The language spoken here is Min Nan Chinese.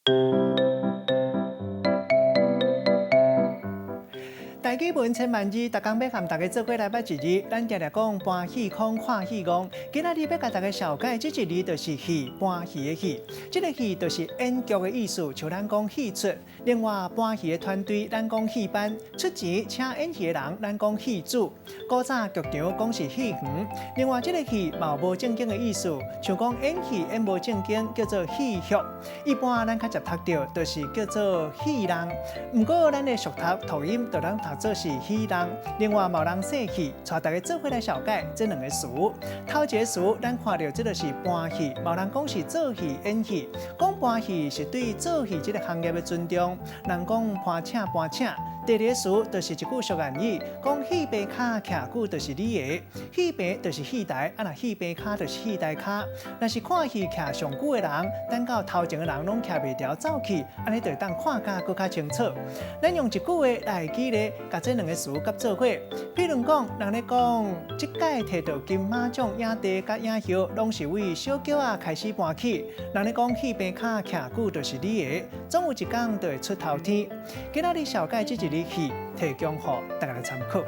台語文千萬字，逐工欲佮大家做伙來捌一字。咱定定講搬戲空看戲戇。今仔日欲共大家紹介這一字就是戲，搬戲的戲。這个戲就是演劇的意思，像咱講戲出。另外，搬戲的團隊咱講戲班，出錢請演戲的人咱講戲主。古早劇場講是戲園。另外，這个戲嘛有無正經的意思，像講演戲演無正經，叫做戲謔。一般咱較捷讀著，就是叫做戲弄。毋過咱的俗讀讀音，就咱讀做是戲弄。另外，嘛有人說戲，帶大家做伙來紹介這兩个詞。頭一个詞，咱看著這个是搬戲，嘛有人講是做戲演戲。講搬戲是對做戲這个行業的尊重。人講搬請搬請。第二个詞就是一句俗諺語，講戲棚跤徛久就是你的。戲棚就是戲台，啊若戲棚跤就是戲台跤。若是看戲徛上久的人，等到頭前的人攏徛袂牢走去，按呢就會當看甲閣較清楚。咱用一句話來記咧，共這兩个詞佮做伙。譬如講，人咧講，這屆提著金馬獎影帝佮影后，攏是為小轎仔開始搬起。人咧講戲棚跤徛久就是你的，總有一工就會出頭天。今仔日紹介這一字戲，提供予大家來參考。